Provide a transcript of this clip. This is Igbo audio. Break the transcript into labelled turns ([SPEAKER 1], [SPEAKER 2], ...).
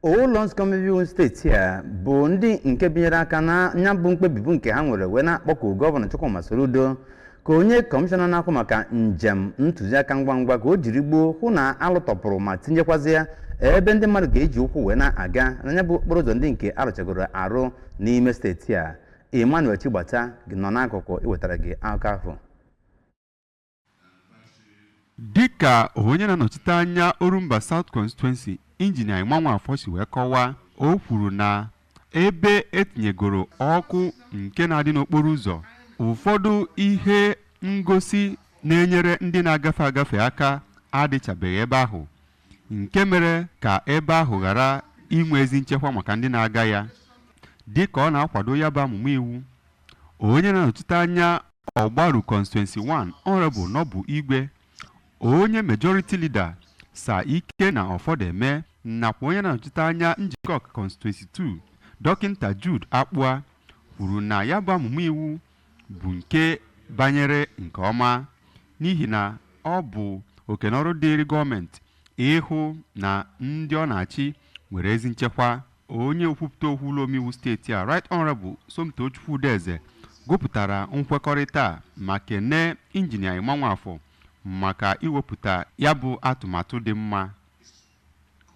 [SPEAKER 1] Ụlọ nzukọ omebe iwu steeti a bụ ndị nke binyere aka na nya bụ mkpebi bụ nke ha nwere wee na-akpọku Gọvanọ Chukwuma Soludo ka o nye kọmishọna na-ahụ maka njem ntụziaka ngwa ngwa ka o jiri gboo hụ na alụtọpụrụ ma tinyekwazie ebe ndị mmadụ ga-eji ụkwụ wee na-aga na nya bụ okporo ụzọ ndị nke arụchagoro arụ n'ime steeti a. Emmanuel Chigbata nọ n'akụkụ iwetara gị akụkọ ahụ.
[SPEAKER 2] Dịka onye na-anọchite anya Orumba South Constituency, Injinia Emma Nwafor si wee kọwaa, o kwuru na ebe etinyegoro ọkụ nke na-adị n'okporo ụzọ, ụfọdụ ihe ngosi na-enyere ndị na-agafe agafe aka adịchabeghị ebe ahụ, nke mere ka ebe ahụ ghara inwe ezi nchekwa maka ndị na-aga ya. Dịka ọ na-akwado ya bụ amụma iwu, onye na-anọchite anya Ogbaru Constituency 1, Honorable Noble Igwe, onye Majority Leader Sir Ikenna Ofodeme nakwa onye na-anọchite anya Njikọka Constituency 2, Dọkịnta Jude Akpua kwuru na ya bụ amụma iwu bụ nke banyere nke ọma n'ihi na ọ bụ okenọrụ dịịrị gọọmenti ịhụ na ndị ọ na-achị nwere ezi nchekwa. Onye okwupụta okwu ụlọ omeiwu steeti a, Right Honorable Somtochukwu Udeze, gụpụtara nkwekọrịta a ma kenee Injinia Emma Nwafor maka iwepụta ya bụ atụmatụ dị mma.